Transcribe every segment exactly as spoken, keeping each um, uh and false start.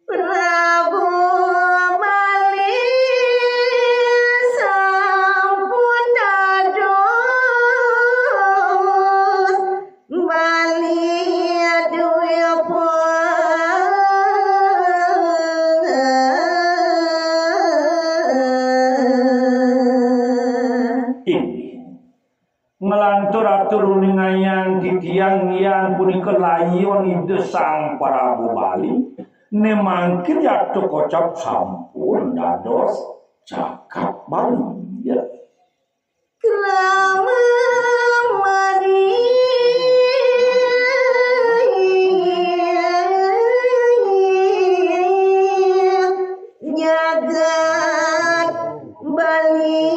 Prabu Bali sampun dados Bali Dwipa. Inggih. Nglantur atur uningayang titiang, yan punika layon Ida Sang Prabu Bali, né mangkin yata kocap sampun dados jagat Bali. Ya. Krama Bali. Jagat Bali.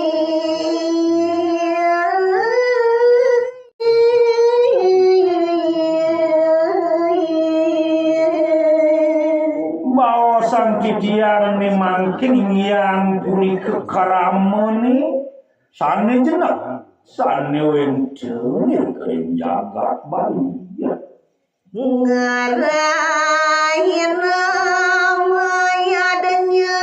Baosan titiang né mangkin inggih punika kramané sané jenek, sané wénten ing jagat Bali. Ngarahina mayadnya.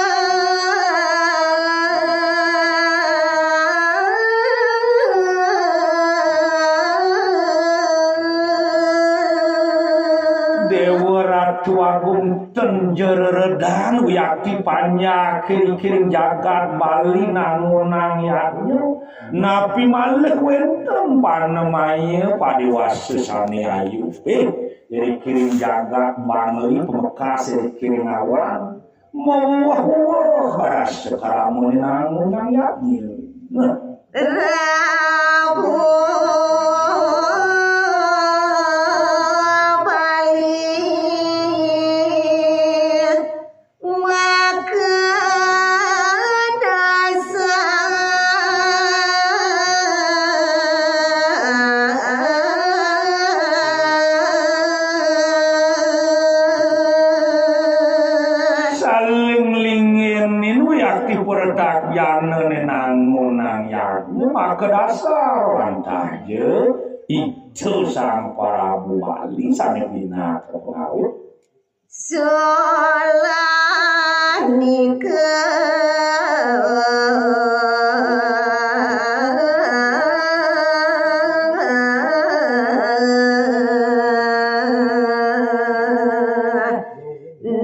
Déwa Ratu Agung ten jereredan wiakti panjak kiri-kiri jagat Bali nangunang yadnya. Napi malih wénten panemaya padéwasa sané ayu. Eh, iri kiring jagat Bali pamekas iri kiring awan. Mawah-wah rasa kramané nangunang yadnya. Nah. Prabu Bali. Maka dasar saling linggénin wiakti pertakyana nenang monang yadnya maka dasar wantaja Ida Sang Prabu Bali sané pinaka pengawit. Solah nika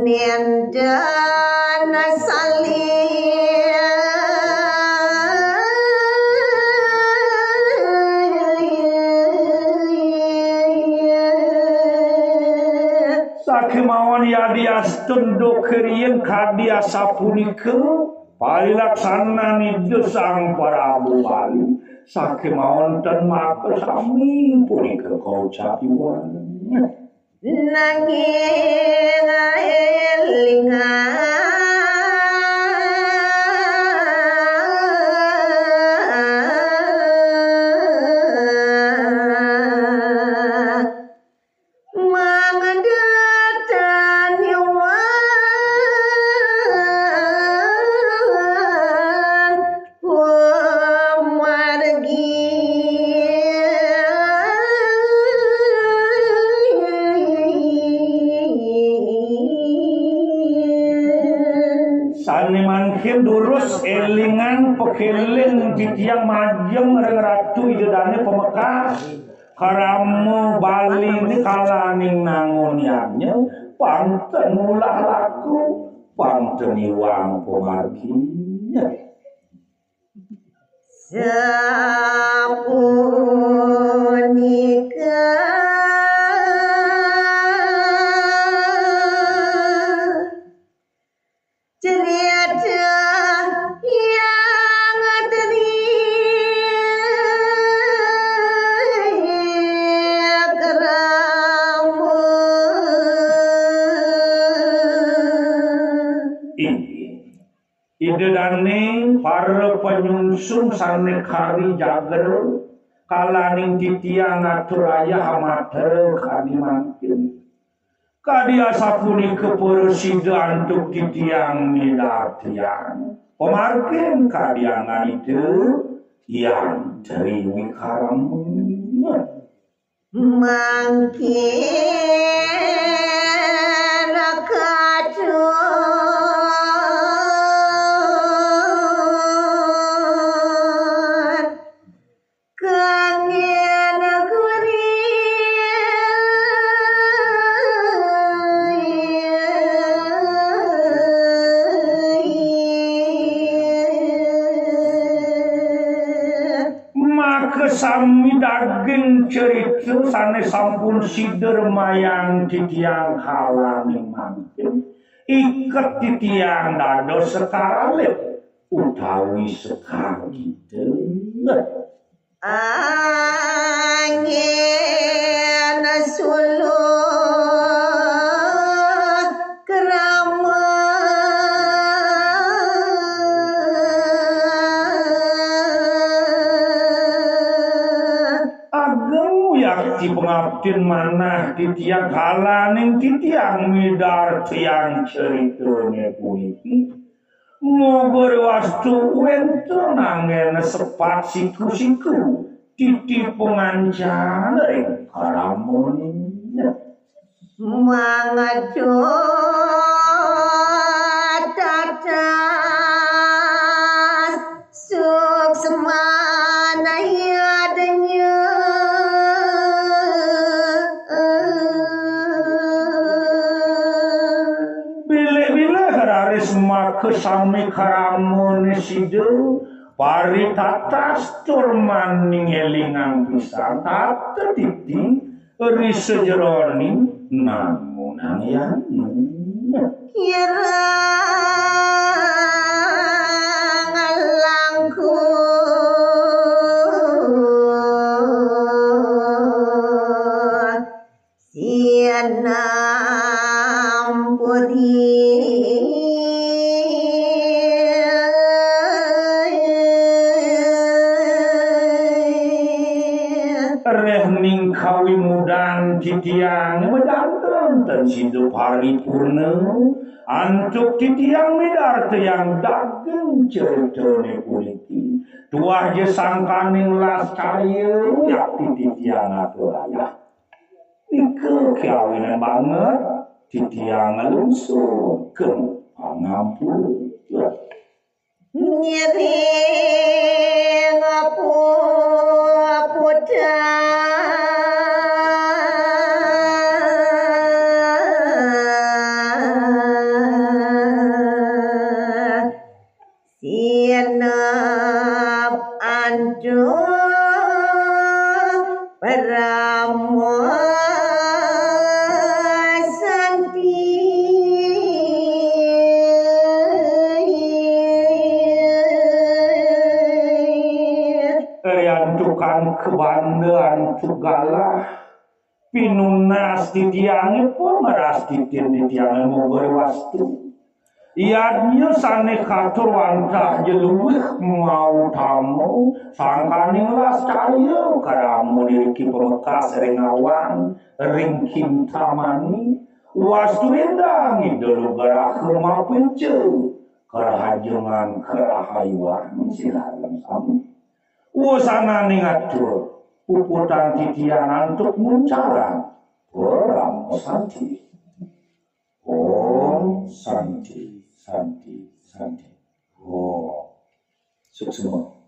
nénten salin. Sakémaon yadi astun duké riin kadi asapunika, palilaksanan Ida Sang Prabu Bali, sakémaon ten makasami punika kaucapiwan. Nanging élingan mangda tan nyuwun pamargi. Sané mangkin durus élingan pakéling titiang majeng ring Ratu Ida Dané pamekas. Krama Bali ni kalaning nangun yadnya, pang ten ngulah laku, pang ten iwang pamargi. Sapunika cerita yang tadi krama. Inggih. Ida dané para panyungsung sané kari jager, kalaning titiang ngatur ayah amatra kadi mangkin. Kadi asapunika prasida antuk titiang midartian. Pamargin kadi anganita, Yan Tri Wikarama. Mangkin kacu Sami daging cerita sané sampun sida remayang titiang kalaning mangkin, iket titiang dados Sekar Alit utawi Sekar Kidul. Angin suluh krama. Ageng yakti pangaptin manah titiang kalaning titiang midartayang ceritané puniki. Moga riwastu wénten anggén sepat siku-siku titi pangancan ring kramané. Mangadu tatas suksmana yadnya. Bilih-bilih raris maka sami kramané sida paritatas tur maning élingang pisan tata titi ri sajeroning namunang yadnya. Kirang langkung sianam putih. Rehning kawimudan titiang madanten ten sida paripurna, antuk titiang midartayang daging ceritané puniki. Tuah ja sangkaning las cahya yakti titiang atur ayah. Nika kawinan banget titiang nglungsur keng pangampura. Ngiring puputan. Sinep antuk parama santi. Riantukan kabanda antuk galah, pinunas titiangé pun meras titin titiangé moga riwastu. Yadnya sané katur wantah ja luwih mautama, sangkaning las cahya krama niriki pamekas ring awan, ring kintamani, wastu éndang Ida Nugraha mapinca karahajengan karahayuan sinareng sami. Wusananing atur, puputang titiang antuk nguncarang Parama Santi. Om Santi, Santi, Santi. Om. Suksma.